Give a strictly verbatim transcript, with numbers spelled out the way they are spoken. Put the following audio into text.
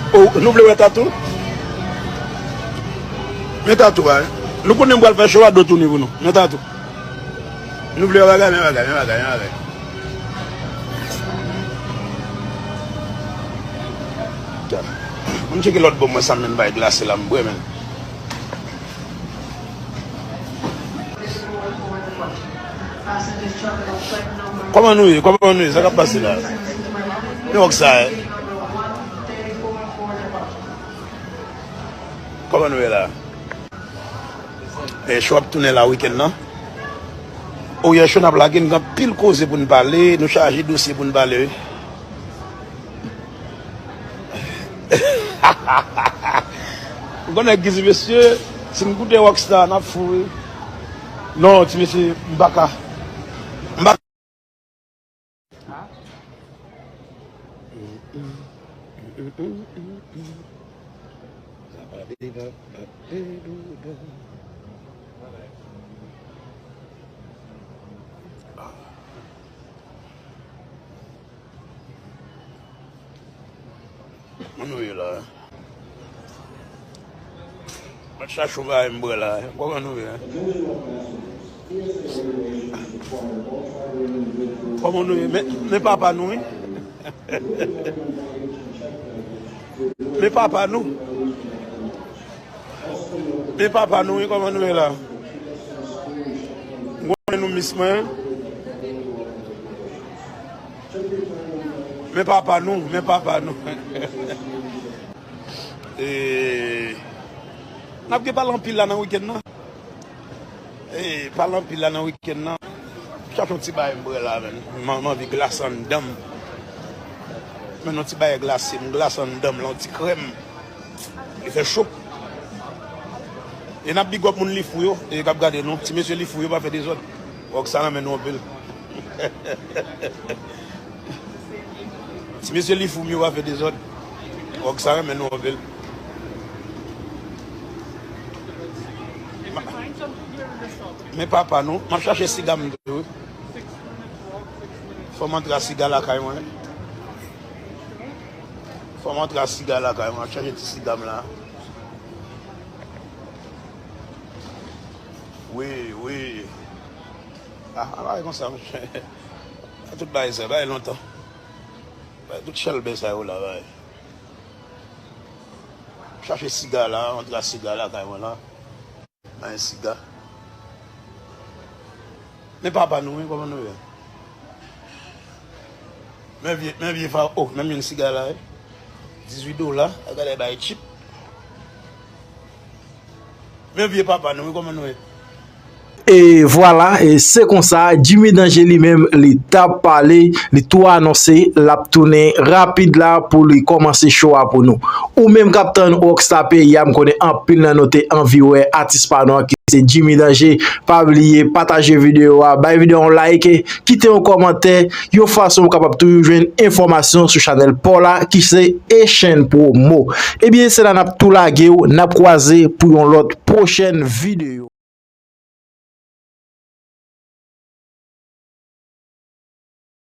Oh, nou vle wè tatou? Men tatou a, wi. Nou konnen m pral fè cho a, do tounen pou nou. Men tatou. Nou vle wè bagay, men bagay, men bagay, men bagay. Ann tcheke lòt bò mwen, sa m menm bay glase la, m bwè, men. Kòman nou ye? Kòman nou ye? Sa k ap pase la? Men wòk sa, eh. Kòman nou ye la? Eh, cho ap tounen la wikenn nan. O, yè cho n ap lage, n gen anpil koze pou n pale, nou chaje dosye pou n pale, wi. Ou konnen ki ti mesye, si n koute Rockstar, n ap fou, wi. Non, ti mesye, m pa ka. M pa Kòman nou ye la? Mwen chache yon bagay m bwè la. Kòman nou ye? Kòman nou ye? Men, men papa nou, wi. Men papa nou. Men papa nou, wi, kòman nou ye la? M konnen nou miss mwen. Men papa nou, men papa nou. E, n ap gen pale anpil la nan wikenn nan. E, pale anpil la nan wikenn nan. Chache yon ti bagay m bwè la, menn. M, m anvi glas anndan m. Men yon ti bagay glase, m glas anndan m la, yon ti krèm. Li fè cho. E n ap big up moun Lifou yo, e k ap gade nou. Ti mesye Lifou yo pa fè dezòd. Rockstar renmen nou anpil. Ti mesye Lifou m yo pa fè dezòd. Rockstar renmen nou anpil. Men papa nou, m ap chache siga m tou, wi. Fò m antre a siga lakay mwen. Fò m antre a siga lakay mwen, m ap chache ti siga m la. Wi, wi. Ah, a bagay konsa, monchè. Tout bagay sa, bagay lontan. Bagay tout chèlbè sa yo la, bagay. Chache siga la, antre a siga lakay mwen la. Bay siga. Men papa nou, wi, kòman nou ye? Men vye, men vye fa, oh, menm yon siga la, wi. Dizuit dola, gade bay chip. Men vye papa nou, wi, kòman nou ye? E vwala, e se konsa, Jimmy Danger li menm, li t ap pale, li tou anonse, l ap tounen rapid la pou li kòmanse cho a pou nou. Ou menm k ap tann Rockstar Peyi a, m konnen anpil nan nou te anvi wè atis pa nou an ki se Jimmy Danger. Pa bliye pataje videyo a, bay videyo a yon like, kite yon kòmantè, yon fason ou kapab toujou jwenn enfòmasyon sou chanèl pa w la ki se Echann Promo. Ebyen, se la n ap tou lage w, n ap kwaze pou yon lòt pwochèn videyo.